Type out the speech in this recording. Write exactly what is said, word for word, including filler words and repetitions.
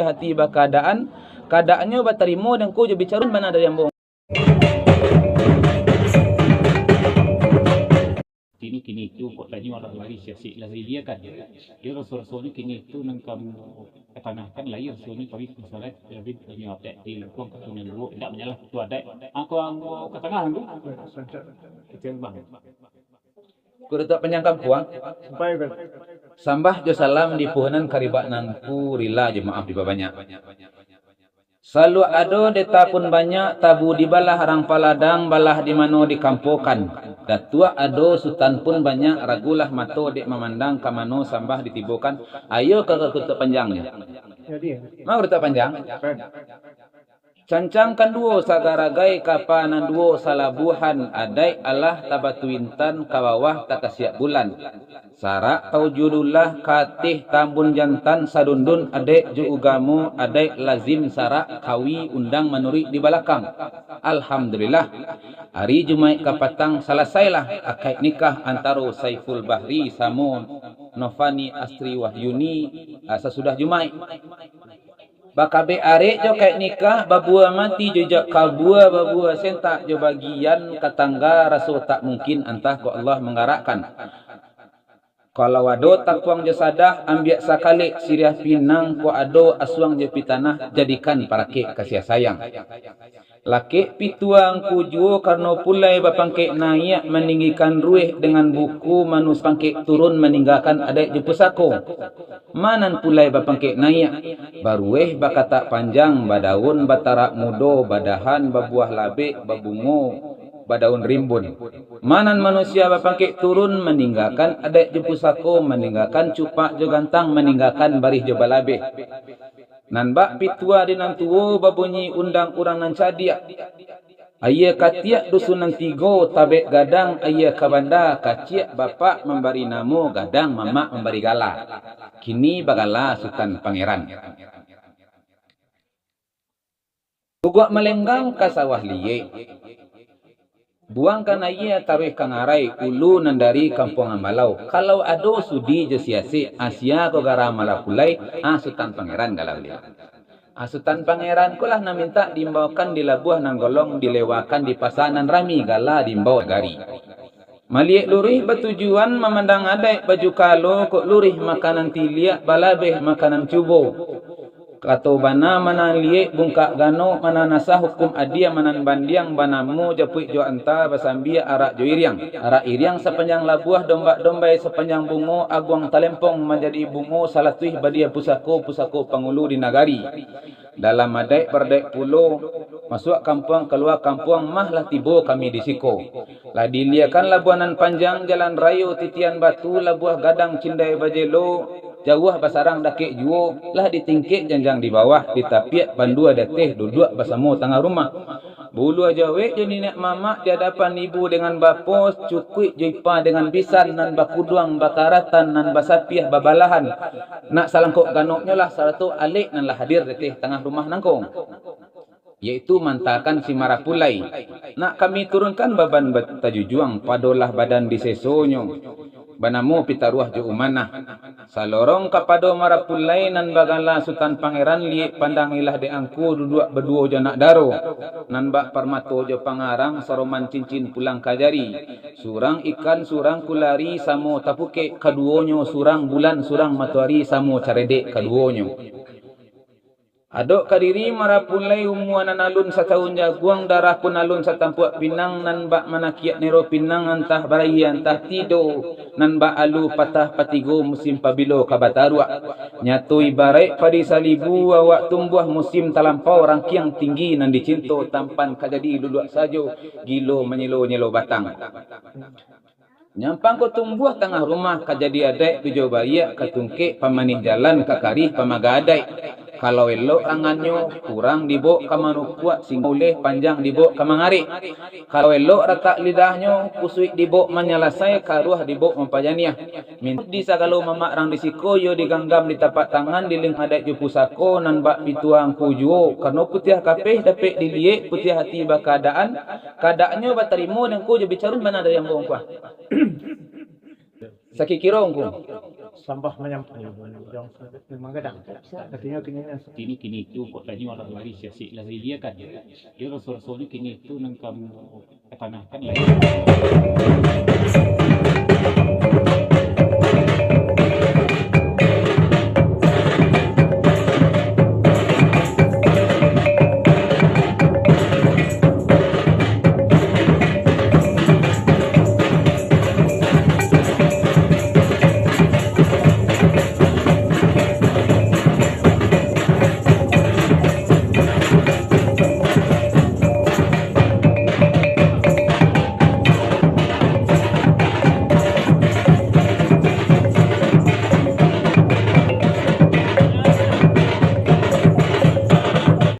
Hati bakaadaan, kaadaannyo batarimo dek Angku jo bicaroan bana dari ambo. Kini-kini tu kok tanyo urang lari siasik lah dia kan. Dia raso-rasonyo kini tu nan kamu katangahkan lai rasonyo kami masalah, tapi tanyo atak di lingkuang katurunan dulu, indak manyalah tu adaik. Angku, angku katangah, angku. Kecil bang. Kurutak panjang kampuang. Sambah jo salam di puhunan karibak nan ku rila jo maaf dibabanyak. Saluak ado deta pun banyak, tabu dibalah rang paladang, balah di mano dikampokan. Datuak ado sutan pun banyak, ragulah mato dek mamandang ka mano sambah ditibokan. Ayo ka kurutak panjang ni. Ma kurutak panjang? Cancang kanduo sagaragai, kapa nan duo salabuahan, adaik alah tabatu intan, ka bawah takasiak bulan. Sarak taujulullah, ka ateh tambun jantan, sadundun adaik jo ugamo, adaik lazim sarak kawi undang manuruik di balakang. Alhamdulillah, ari Jumaik kapatang salasailah akaik nikah antaro Saiful Bahri samo Novani Astri Wahyuni, ah, sasudah Jumaik. Bakabek arek jo kaik nikah, babua mati jo jak kabua, babua sentak jo bagian katangga, raso tak mungkin antah kok Allah manggarakkan. Kalau ado tapuang jo sadah, ambiak sakalek siriah pinang, kok ado asuang jo pitanah, jadikan parakek kasiah sayang. Lakek pitua angku juo, karano pulai bapangkek naiak, maninggikan rueh dengan buku, manusia pangkek turun, maninggakan adaik jo pusako. Ma nan pulai bapangkek naiak, barueh bakatak panjang, badaun batarak mudo, badahan babuah labek, babungo badaun rimbun. Ma nan manusia bapangkek turun, maninggakan adaik jo pusako, maninggakan cupak jo gantang, maninggakan barih jo balabeh. Nan bak pitua di nan tuo, babunyi undang urang nan cadiak. Aia katiak dusun nan tigo, tabek gadang aia ka banda, kaciak bapak mambari namo, gadang mamak mambari gala. Kini bagala Sutan Pangeran. Guguak malenggang ka sawah liek. Buangkan aia taruih ka ngarai, ulu nan dari Kampuang Ambalau. Kalau ado sudi jo siasik, asia ko gara malapulai, ah, Sutan Pangeran galau liek. Ah, Sutan Pangeran ko lah nan mintak diimbaukan di labuah nan golong, dilewakan di pasa nan rami, gala diimbau nagari. Maliek luruih batujuan, mamandang adaik baju kalo, kok luruih makanan tiliak, balabeh makanan cubo. Kato bana manan liek, bungkak ganok manan asah, hukum adia manan bandiang, banamo japuik jo anta, basambia arak jo iriang. Arak iriang sapanjang labuah, dombak dombai sapanjang bungo, aguang talempong manjadi bungo, salatuih badia pusako, pusako pangulu di nagari. Dalam adaik baradaik pulo, masuak kampuang, kalua kampuang, mah lah tibo kami di siko. Lah diiliakan labuah nan panjang, jalan rayo titian batu, labuah gadang cindai bajelo, jauah basarang dakek juo, lah ditingkek janjang di bawah, ditapiak pandua di ateh, duduak basamo tangah rumah. Buluah jawek jo niniak mamak di adapan ibu dengan bapo, cukuik jo ipa dengan bisan, nan bakuduang, bakaratan, nan basapiah, babalahan. Nak salangkok ganoknyo lah, sarato alek nan lah hadir di ateh tangah rumah nangko, yaitu mantakan si marapulai. Nak kami turunkan baban batajujuang, padolah badan di sesonyo, banamo pitaruah jo umanah. Salorong kapado marapulai nan bagala Sutan Pangeran, liek pandang ilah dek angku, duduak baduo jo anak daro, nan bak parmato jo pangarang, saroman cincin pulang ka jari. Surang ikan, surang kulari, samo tapukek kaduonyo, surang bulan, surang matoari, samo caredek kaduonyo. Adok ka diri marapulai, umua nan alun satahun jaguang, darah pun alun satampuak pinang, nan bak manakiak niro pinang, antah barayie antah tido, nan bak alu patah patigo, musim pabilo ka bataruak. Nyato ibaraik padi salibu, awak tumbuah musim talampau, rangkiang tinggi nan dicinto, tampan ka jadi luluak sajo, gilo manyelo-nyelo batang. Nyampang ko tumbuah tangah rumah, ka jadi adaik pijo baiak, ka tungkek pamanih jalan, ka karih pamaga adaik. Kalau elok rangannyo, kurang dibok ka manukuak, singgo uleh panjang dibok ka mangarek. Kalau elok ratak lidahnyo, kusuik dibok manyalasai, karuah dibok mampajaniah. Mintak di sagalo mamak rang di siko, iyo diganggam di tapak tangan, diling adaik jo pusako, nan bak pitua angku juo. Karano putiah kapeh dapek diliek, putiah ati bakaadaan, kaadaannyo batarimo dek angku jo bicaroan bana dari ambo angku. Sakikiro angku. Sambah manyampaikan, memang gadang. Artinyo kini ni. Kini, kini tu kok tanyo lah lari siasik lah dilia kan. Yo raso-rasonyo kini tu nan kamu katanahkan lah.